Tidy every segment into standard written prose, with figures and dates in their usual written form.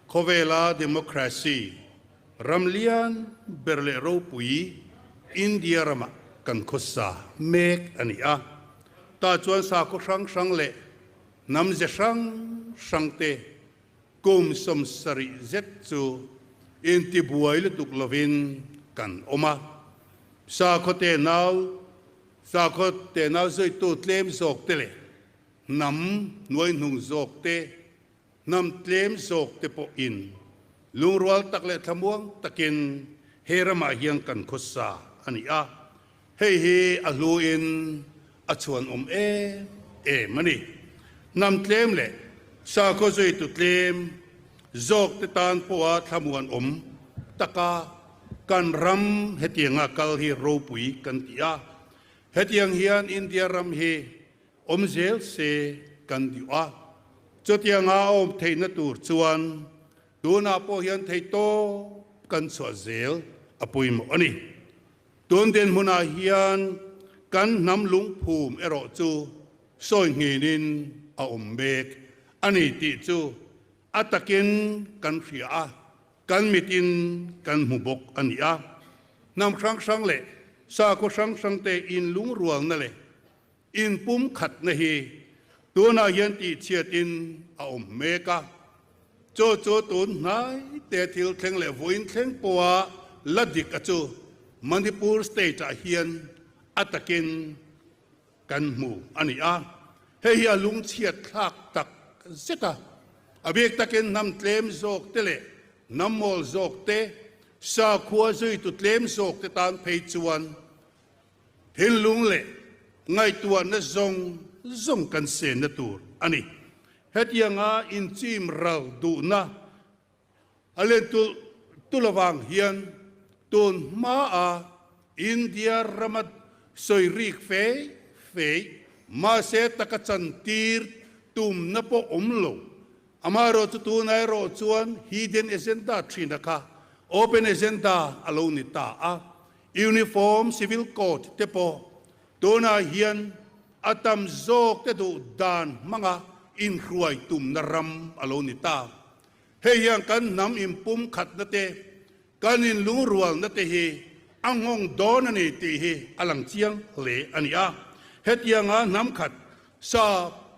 Khawvela democracy ram lian ber leh ropui India ramah kan khawsa mek a ni a. Tah chuan sakhaw hrang hrang leh hnam ze hrang hrangte kum 70 zet chu intibuai lutuk lovin kan awm a. Sakhaw tenau sakhaw tenau zuitu tlem zawkte leh hnam hnuaihnung zawkte Hnam tlem zawk te pawhin lungrual tak leh thlamuang takin he ramah hian kan khawsa a ni a, hei hi a hluin a chhuanawm em em a ni. Hnam tlem leh sakhaw zuitu tlem zawk te tan pawha thlamuanawm taka kan ram hetianga kal hi ropui kan ti a, hetiang hian India ram hi Awm zel se kan duh a, chutianga a awm theihna tur chuan tunah pawh hian theihtawp kan chhuah zel a pawimawh a ni. Tun dinhmunah hian kan hnam lungphum erawh chu sawi nghinin a awm mek a ni tih chu a takin kan hria a, kan mitin kan hmu bawk a ni a. Hnam hrang hrang leh sakhaw hrang hrangte inlungrualna leh Inpum khatna hi tunah hian tihchhiatin a awm mek a, chu chu tun hnai te thil thleng leh vawiin thleng pawha la dik a chu Manipur state ah hian a takin kan hmu a ni a, hei hi a lungchhiat thlak tak zet a, a bik takin hnam tlem zawk te leh hnam mawl zawk te, sakhua zuitu tlem zawk te tan phei chuan Thinlung leh ngaihtuahna zawng zawng kan senna tur a ni. Hetianga inchim ral duhna a len tulh tulh avang hian tun hmaa India rama sawi rik fei fei mahse taka chantir tumna pawh awm lo. Amaherawhchu tunah erawh chuan hidden agenda thina kha open agenda a lo ni ta a. Uniform Civil Code te pawh tunah hian a tam zawk te duh dan hmanga inhruai tumna ram a lo ni ta. Hei hian kan hnam inpum khatna te, kan inlungrualna te hi a nghawng dawn a ni tih hi a lang chiang hle a ni a. Hetianga hnam khat sa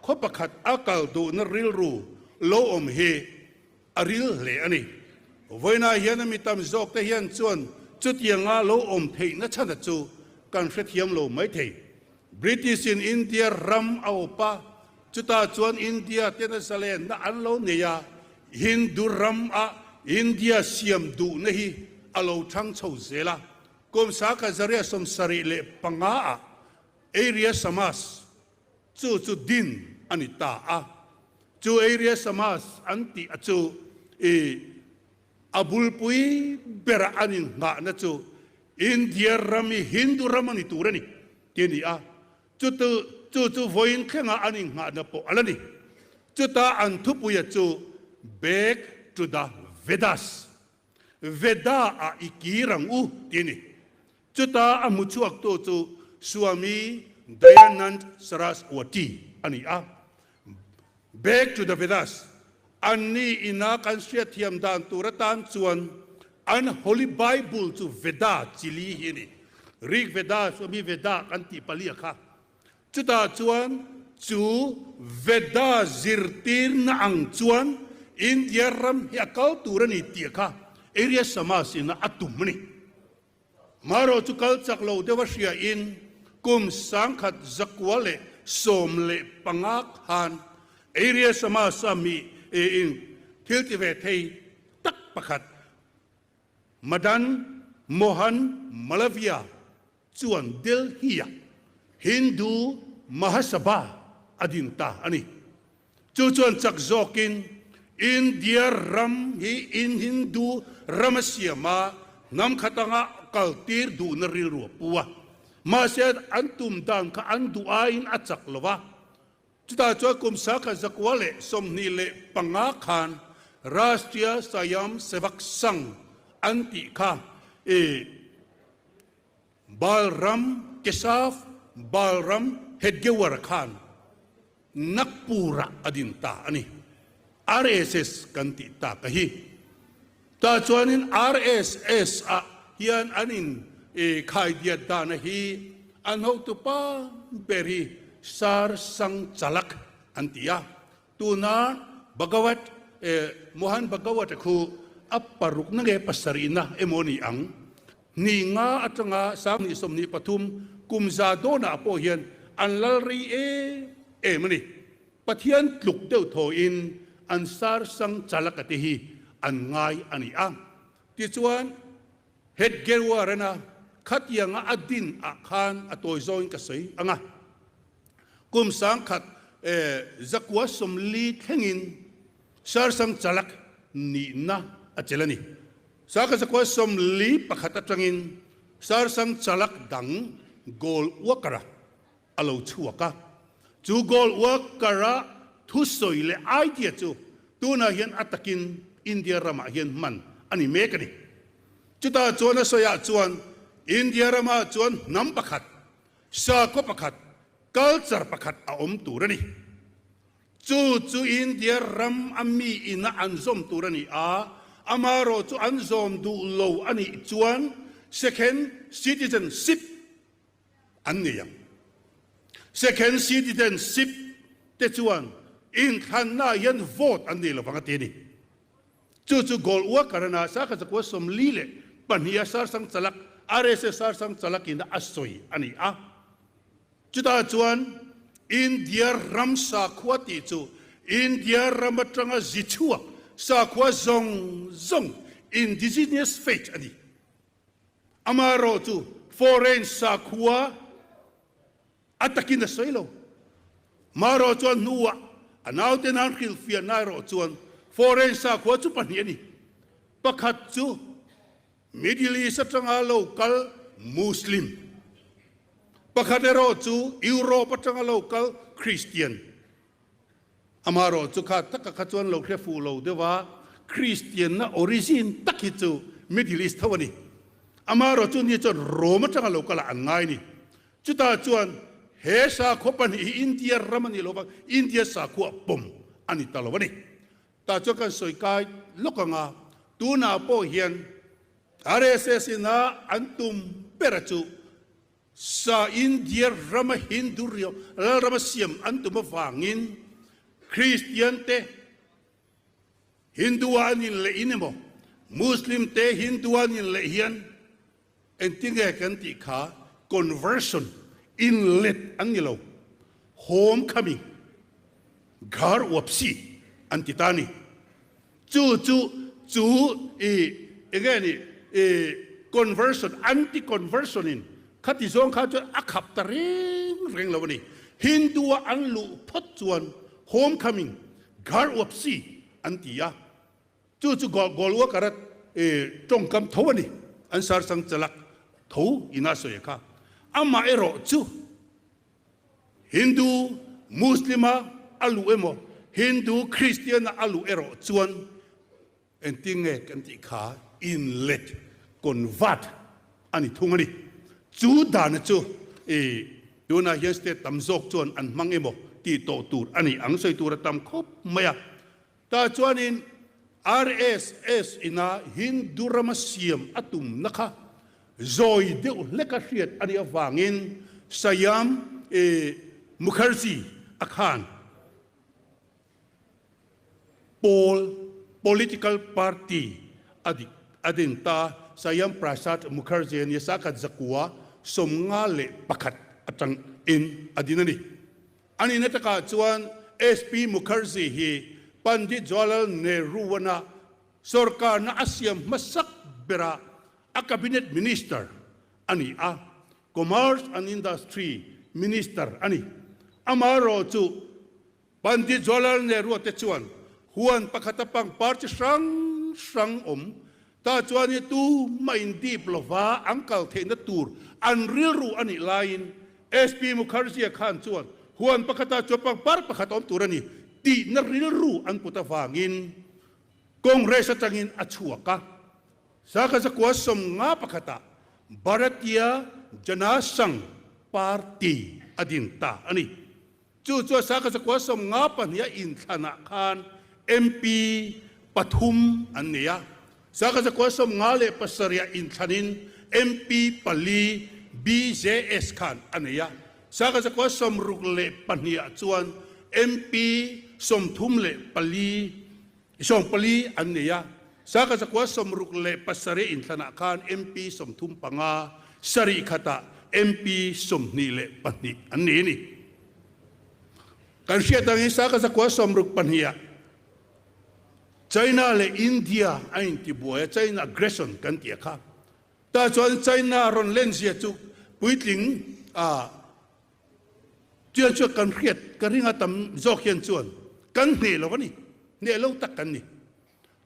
khaw pakhat a kal duhna rilru lo awm hi A ril hle a ni. Vawiinah hian a mi tam zawkte hian chuan chutianga lo awm theihna chhana chu kan hrethiam lo mai thei. British-in India ram a awp a, chutah chuan India tena zalenna an lo nei a, Hindu ram a India siam duhna hi a lo thang chho zel a. Kum sangkhat 875 ah Arya Samaj Chu chu din a ni ta a. Chu Arya Samaj an tih a chu i a bulpui bera an inghahna chu India ram i Hindu ram a ni tur a ni ti a ni a. Chu tu chu chu vawiin thlenga an inghahna pawh a la ni. Chuta an thupuia chu Back to the Vedas, Veda ah i kir ang u ti a ni. Chuta a hmu chhuaktu chu Swami Dayanand Saraswati a ni a. Back to the Vedas, Anni ina kan hriatthiam dan tur atan chuan an Holy Bible chu Veda chili hi a ni. Rig Veda, Swami Veda kan tih palia kha. Chutah chuan chu Veda zirtirna ang chuan India ram hi a kal tur a ni tih kha Arya Samaj ina a tum a ni. Marawh chu kal chak lo deuha hriain kum 1915 khan Arya Samaj-a mi in thil ti ve thei tak pakhat Madan Mohan Malaviya chuan Delhi-a Hindu Mahasabha a din ta a ni. Chu chuan chak zawkin India ram hi in Hindu ram a siam a, hnam khat anga kal tir duhna rilru a pu a. Mahse an tum dan kha an duh aiin a chak lo va. Chutah chuan kum 1925 khan Rashtriya Swayam Sevak Sangh an tih kha i Balram Keshav Balram Hedgewar khan Nagpur-ah a din ta a ni. RSS kan tih tak a hi. Tah chuanin RSS ah hian an in khaidiat dana hi an hotupa ber hi Sar Sang Chalak an ti a. Tuna Bhagawat Mohan Bhagawat-a khu a parukna nge pasarihna emaw ni ang? Ni nga atanga 2023 kum za dawnah pawh hian an lal rei em em a ni. Pathian tluk deuh thawhin an sar sang chalaka te hi an ngai a ni a. Tichuan, Hedgewar-ana khatianga a din ah khan a tawi zawngin ka sawi ang a. Kum 1940 thlengin Sarsang Chalak nihna a chelh a ni. 1941 atangin Sarsang Chalak dang Goal Walker-a a lo chhuak a. Chu Goal Walker-a thusawi leh idea chu tunah hian a takin India ramah hian hman a ni mek a ni. Chutah chuan a sawiah chuan India ramah chuan hnam pakhat Sakhaw pakhat, culture pakhat a awm tur a ni. Chu chu India ram a mi ina an zawm tur a ni a, amaherawh chu an zawm duh lo a nih chuan second citizenship an nei ang. Second citizenship te chuan inthlannaah hian vote an nei lovang a ti a ni. Chu chu goal worker a na sakha zakua 42 a Sarsang Chalak, RSS Sarsang Chalak in a sawi a ni a. Chutah chuan India ram sakhua tih chu India ram atanga zi chhuak sakhua zawng zawng indigenous faith a ni. Amaherawh chu foreign sakhua A takin a sawi lo. Marawh chuan hnuah a naute nan hrilhfiahna erawh chuan foreign sakhua chu pahnih a ni. Pakhat chu Middle East atanga lo kal Muslim, pakhat erawh chu Europe atanga lo kal Christian. Amaherawh chu kha taka kha chuan lo hre fuh lo deuh a, Kristianna origin tak hi chu Middle East tho a ni. Amaherawh chu ni chuan Rome atanga lo kal ah an ngai a ni. Chutah chuan he sakhua pahnih hi India ram a nih loh vang India sakhua pawm a ni ta lo a ni. Tah chuan kan sawi kai lawk ang a, tunah pawh hian RSS ina an tum ber a chu Sa India rama Hindu riau lalrama siam an tum avangin Kristian te Hindu a an inleh in emaw Muslim te Hindu a an inleh hian engtinge kan tih kha conversion inlet an ni lo, home coming, ghar wapsi an ti ta a ni. Chu chu chu i enge ni i conversion anti conversion in khati zawng kha chuan a khap ta reng reng lo a ni. Hindu a an luh phawt chuan home coming ghar wapsi an ti a, chu chu goal worker a i tawngkam tho a ni, an sarsang chalak tho ina sawi kha. Amah erawh chu Hindu, Muslim a a luh emaw, Hindu, Christian a a luh erawh chuan engtin nge kan tih kha inlet, convert, a ni thung a ni. Chu dana chu i tunah hian state tam zawk chuan an hmang emaw tih tawh tur a ni ang sawi tur a tam khawp mai a. Tah chuanin RSS ina Hindu rama siam a tumna kha zawi deuh hleka hriat a nih avangin Shyam Mukherjee a khan pawl, political party, a dik a din ta. Shyam Prasad Mukherjee a nia sakhat 951 atangin a din a ni. A nihna takah chuan SP Mukherjee hi Pandit Jawaharlal Nehru-ana sorkarna a siam hmasak bera a cabinet minister a ni a, Commerce and Industry minister a ni. Amaherawh chu Pandit Jawaharlal Nehru-a te chuan huan pakhata pangpar chi hrang hrang awm ta chuan hi tumah indip lova an kal theihna tur an rilru a nih laiin SP Mukherjee khan chuan huan pakhatah chuan pangpar pakhat awm tur a ni tihna rilru an put avangin Congress atangin a chhuak a. Sakha zakua 51ah Bharatiya Jana Sangh Party a din ta a ni. Chu chuan sakha 92 inthlanah khan MP pathum an nei a. Sangkhat zakua 57 ah inthlanin MP pali BJS khan a nei a. Sangkhat zakua 62 ah chuan MP 34 40 an nei a. Sangkhat zakua 67 inthlanah khan MP 35, sarih khatah MP 22 an nei a ni. Kan hriat angin Sangkhat zakua 62 ah China leh India a intibuai a, China aggression kan tih a kha. Tah chuan China rawn len zia chu puitling ah Chian chuan kan hriat ka ring a tam zawk hian chuan kan hneh lo a ni, hneh lo tak kan ni.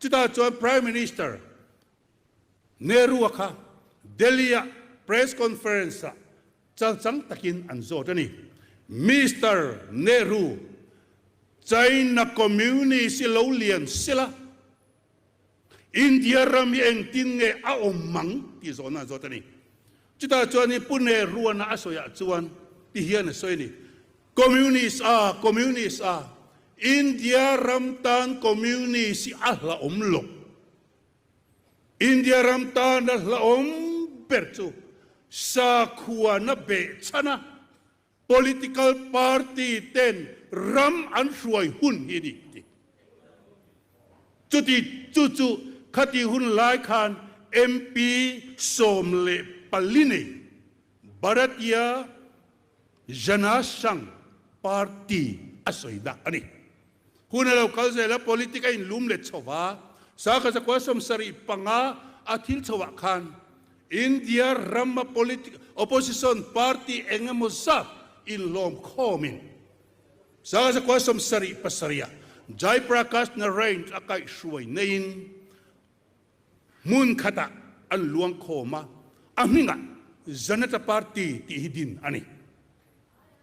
Chutah chuan Prime Minister Nehru-a kha Delhi-ah press conference-ah chalchang takin an zawt a ni. Mister Nehru, China Communist hi lo lian sela, India ram hi engtin nge a awm mang tih zawhna an zawt a ni. Chutah chuanin Pu Nehruana a sawiah chuan ti hian a sawi a ni, Communist a, Communist a, India ram tan Communist hi a hlauhawm lo. India ram tan a hlauhawm ber chu sakhuana behchhana Political party ten ram an hruai hun hi a ni ti. Chuti chu chu khati hun lai khan MP 14 nei Bharatiya Jana Sangh party a sawi dah a ni. Hun a lo kal zel a, politic a inlum let chho va, sakha zakua 75 a thil chho ah khan India rama politic opposition party eng emaw zat inhlawm khawmin sakha zakua 77 ah Jai Prakash Narain a kaihhruai neiin hmun khatah an luang khawm a, a hmingah Janata Party tih hi din a ni.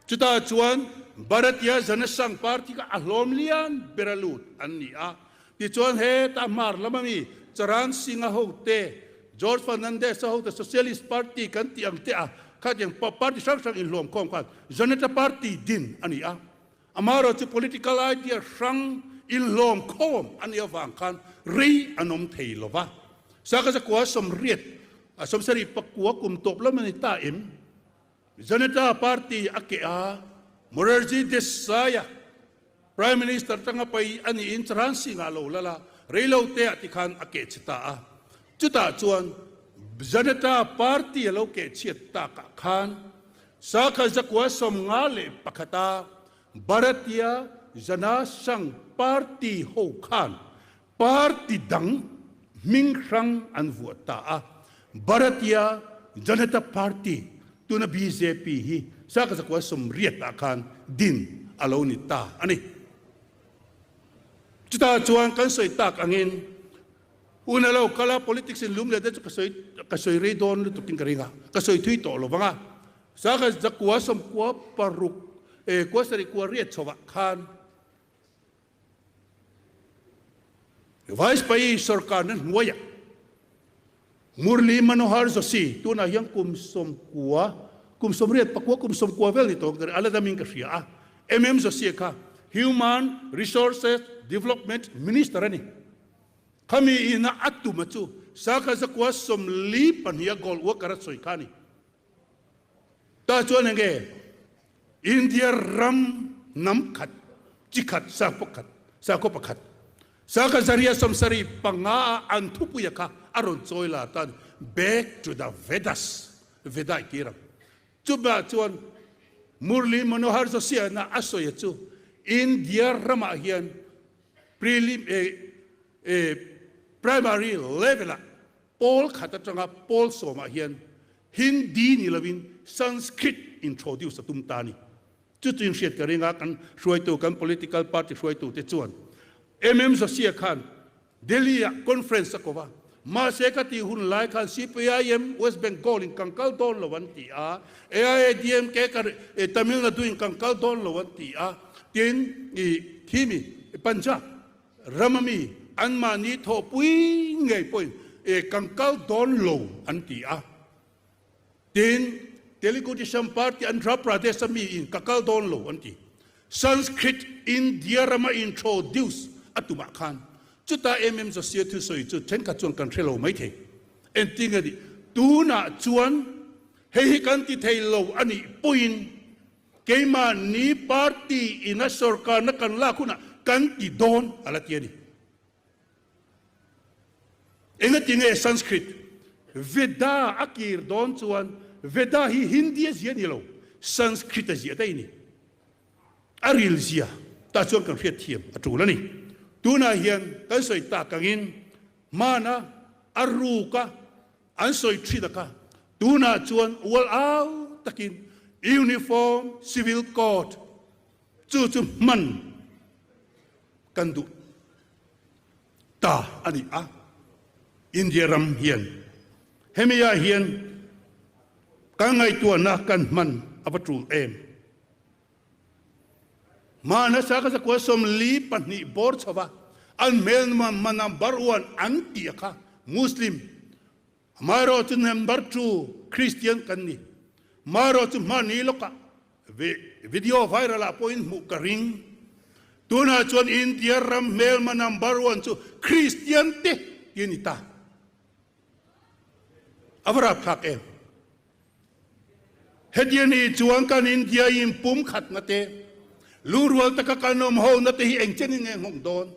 Chutah chuan Bharatiya Jana Sangh Party kha a hlawm lian ber a lut an ni a. Tichuan heta hmar lama mi Charan Singh-a hote, George Fernandes-a hote Socialist Party kan tih ang te a khatiang party hrang hrang inhlawm khawm khan Janata Party din a ni a. Amaherawh chu political idea hrang inhlawm khawm a nih avang khan rei an awm thei lo va. Saka zakua 80, 79 kum tawp lam a ni ta em? Janata Party a keh a, Morarji Desai-a Prime Minister tanga pai a niin Charan Singh-a lo lal a, reilote ah tikhan a keh chhe ta a. Chutah chuan Janata Party a lo keh chhiat takah khan Sakha zakua 51 a Bharatiya Jana Sangh Party ho khan Party dang hming hrang an vuah ta a, Bharatiya Janata Party, tuna bjp hi sakha zakua 80 ah khan din a lo ni ta a ni. Chutah chuan kan sawi tak angin hun a lo kal a, politics in lum leh te chu ka sawi ka sawi rei dawn lutukin ka ring a, ka sawi thui tawh lo vang a, sakha zakua 96 eh kua sarih kua riat chhovah khan, Vajpayee sorkarna hnuaiah Murli Manohar Joshi tunah hian kum 90, kum 89, kum 90 vel ni tawh ka a la damin ka hria a. MM Joshi kha Human Resources Development Minister a ni. Khami ina a tuma chu sakha zakua 42 a gold worker a sawi kha a ni. Tah chuan enge India ram hnam khat, chi khat, sakhaw khat, sakhaw pakhat, sakha zaria 75 ah an thupuia kha a rawn chawi la tan Back to the Vedas, Veda i tir ang. Chumah chuan Murli Manohar Joshi-a a sawi chu India ramah hian prelim eh eh primary level ah pawl khat atanga pawl sawmah hian Hindi ni lovin Sanskrit introduce a tum ta a ni. Chu chu inhriat ka ring a, kan hruaitu, kan political party hruaitu te chuan MM Joshi-a khan Delhi-ah conference a ko va, mahse ka tih hun lai khan CPIM West Bengal in kan kal dawn lo an ti a, AIADMK ka Tamil Nadu in kan kal dawn lo an ti a, tin i khi mi Punjab Rama mi anmahni thawhpui ngei pawhin e kan kal dawn lo an ti a. Tin, Telugu Desam Party Andhra Pradesh a mi in ka kal dawn lo an ti. Sanskrit India rama introduce a tumah khan chuta MM Josia thusawi chu thenkhat chuan kan hre lo maithei. Engtin nge ni? Tunah chuan hei hi kan ti thei lo a nih pawhin keimahni party ina sorkarna kan lak hunah kan ti dawn a la ti a ni. Engati nge Sanskrit Veda a kir dawn chuan Veda hi Hindi a zia ni lo, Sanskrit a zia daih a ni. A ril zia tah chuan kan hriat thiam a tul a ni. Tunah hian kan sawi tak angin hmana a ruka an sawi thin a kha tunah chuan ual au takin Uniform Civil Code chu chu hman kan duh ta a ni a. India ram hian hemi ah hian kan ngaihtuahna kan hman a va tul em. Hmana sa ka zakua 42 bawr chho va, an hmel mana baruan an tih a kha Muslim, amaherawh chu number chu Christian kan ni. Amaherawh chu hmani lawkah video viral ah pawhin hmuh ka ring. Tunah chuan India ram hmelma number one chu Christian te ti a ni ta. A va rapthlak em? Heti a nih chuan kan India in pumkhatna te, lungrual taka kan awm hona te hi engchen in nge nghawng dawn?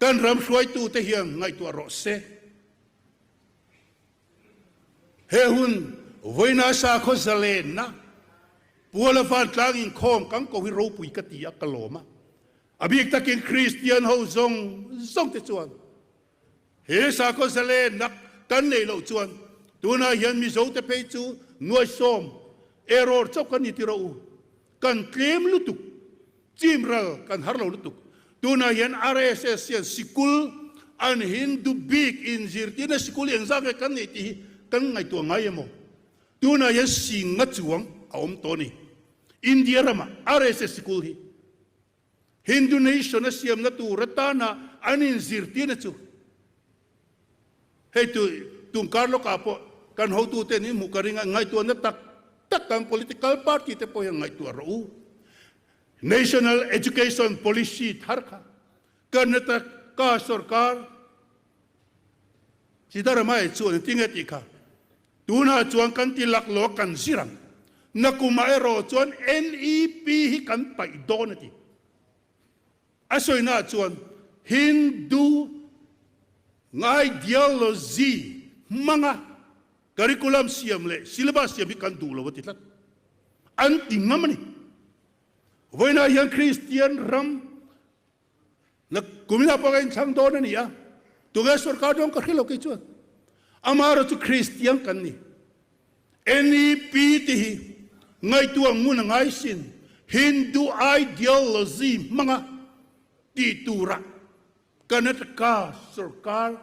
Kan ram hruaitute hian ngaihtuah rawh se. He hun vawiina sakhaw zalenna Puala vantlang inkhawm kan ko hi ropui ka ti a, ka lawm a. A bik takin Kristian ho zawng zawng te chuan he sakhaw zalenna kan neih loh chuan tunah hian Mizo te phei chu nuaisawm error chauh kan ni ti rawh u. Kan tlem lutuk. Chim ral kan har lo lutuk. Tunah hian RSS hian sikul an Hindu bik inzirtirna sikul engzah nge kan neih tih hi kan ngaihtuah ngai emaw? Tunah hian singa chuang a awm tawh a ni. India ramah RSS sikul hi Hindu nation a siamna tur atana an inzirtirna chu Hei tu tungkar lawkah pawh kan hotute nih hmuh ka ring a, ngaihtuahna tak tak kan political party te pawh hian ngaihtuah rawh u. National Education Policy thar kha Karnataka sorkar Siddaramaiah chuan engtin nge tih kha tunah chuan kan ti laklawh kan zir ang, nakumah erawh chuan NEP hi kan paih dawn a ti. A sawinaah chuan Hindu ideology hmanga curriculum siam leh syllabus siam hi kan duh lo a ti tlat. An ti ngam a ni. Vawiinah hian Kristian ram na kuminah pawh ka inthlang dawn a ni a, tunge sorkar dawn ka hre lo kei chuan. Amaherawhchu chu Kristian kan ni. NEP te hi ngaihtuah ngun a ngai sin, Hindu ideology hmanga tih turah Karnataka sorkar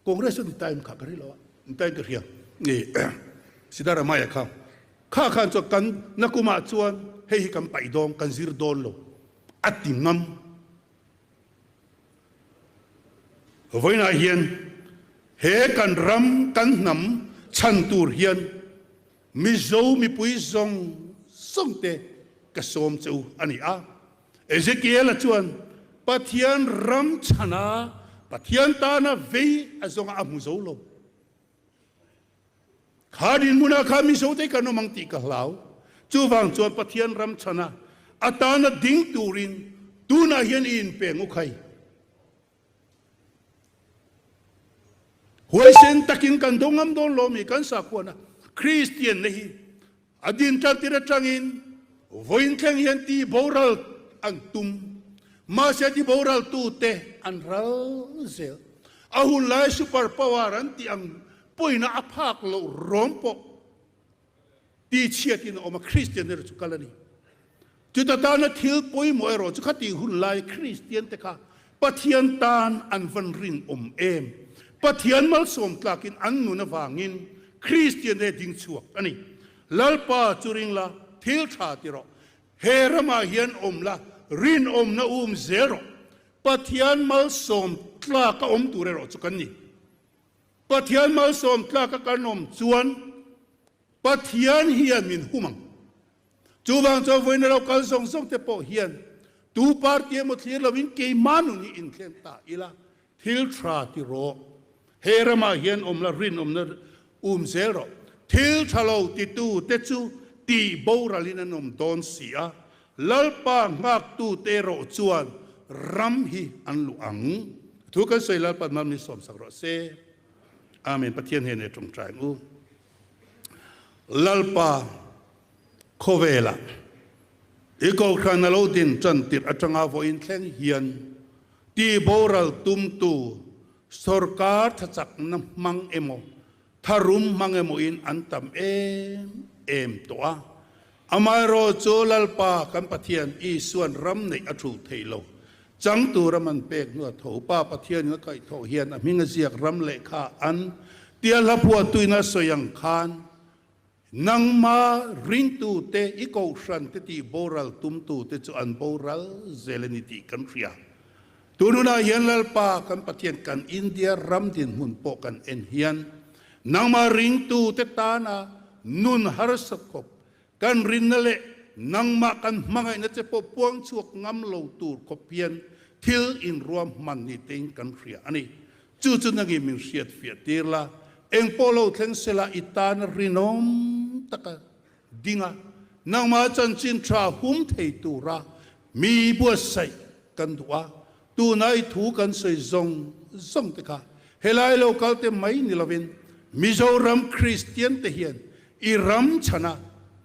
Congress a ni ta em kha ka ri lo a, ni ta in ka hria ni Siddaramaiah kha kha khan chuan kan nakumah chuan hei hi kan paih dawn kan zir dawn lo a ti ngam. Vawiinah hian he kan ram kan hnam chhan tur hian Mizo mipui zawng zawng te ka sawm che u a ni a. Ezekiel-a chuan Pathian ram chhana Pathian tana vei a zawnga a hmu zo lo. Kha dinhmunah kha Mizote kan awm ang tih ka hlau. Chuvang chuan Pathian ram chhana atana ding turin tunah hian i inpeng u khai. Huaisen takin kan do ngam dawn lo mi kan sakhuana Kristian na hi a din tan tir atangin vawiin thleng hian ti boral an tum. Mahse ti boral tu te an ral zel. A hun lai super power an tih ang pawina a phak loh rawm pawh ti chhiatin a awm a, Kristian erawh chu kal a ni. Chuta tana thil pawimawh erawh chu khatih hun lai Kristian te kha Pathian tan an van rinawm em? Pathian malsawm tlakin an nun avangin Kristian te ding chhuak a ni. Lalpa chu ring la, thil tha ti rawh. He ramah hian awm la, rinawmna um zel rawh. Pathian malsawm tlaka awm tur erawh chu kan ni. Pathian malsawm tlaka kan awm chuan Pathian hian min hum ang. Chuvang chuan vawiina lo kal zawng zawng te pawh hian Tu party emaw thlir lovin keimah nun hi inthlen ta ila, thil tha ti rawh. He ramah hian awm la rinawmna um zel rawh. Thil tha lo titu te chu tih boralin an awm dawn si a, Lalpa nghaktu te erawh chuan ram hi an luh ang. Thu kan sawi Lalpa'n mal min sawmsak rawh se. Amen. Pathian hian e tawngtai ang u. Lalpa khawvelah i kohhran a lo din tan tirh atanga vawiin thleng hian tihboral tumtu sorkar thachakna hmang emaw tharum hmang emawin an tam em em tawh a. Amaherawhchu Lalpa kan Pathian Isuan ram neih a thulh thei lo. Chang tur a man pek hnu a tho. Pa Pathianin a kaihthawh hian a hming a ziak ram lehkha an tia hla phuahtuin a sawi ang khan, Nangma ringtute i kohhran te tih boral tumtute chu an boral zel a ni tih kan hria. Tun hunah hian Lalpa kan Pathian kan India ram dinhmun pawh kan en hian nangmah ringtute tana nun harsa khawp kan rinna leh nangmah kan hmangaihna che pawh puang chhuak ngam lo tur khawp hian thil inruam hman ni tein kan hria a ni. Chu chu nangin min hriat fiah tir la, eng pawh lo thleng sela i tana rinawm taka ding a, nangmah chanchin tha hum thei tura mi buatsaih kan duh a, tuna i thu kan sawi zawng zawng te kha helai lo kal te mai ni lovin Mizoram Kristian te hian i ram chhana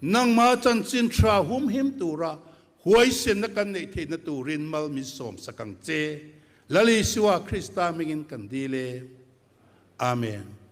nangmah chanchin tha hum him tura huaisenna kan neih theihna turin mal min sawmsak ang che. Lal Isua Krista hmingin kan dil e. Amen.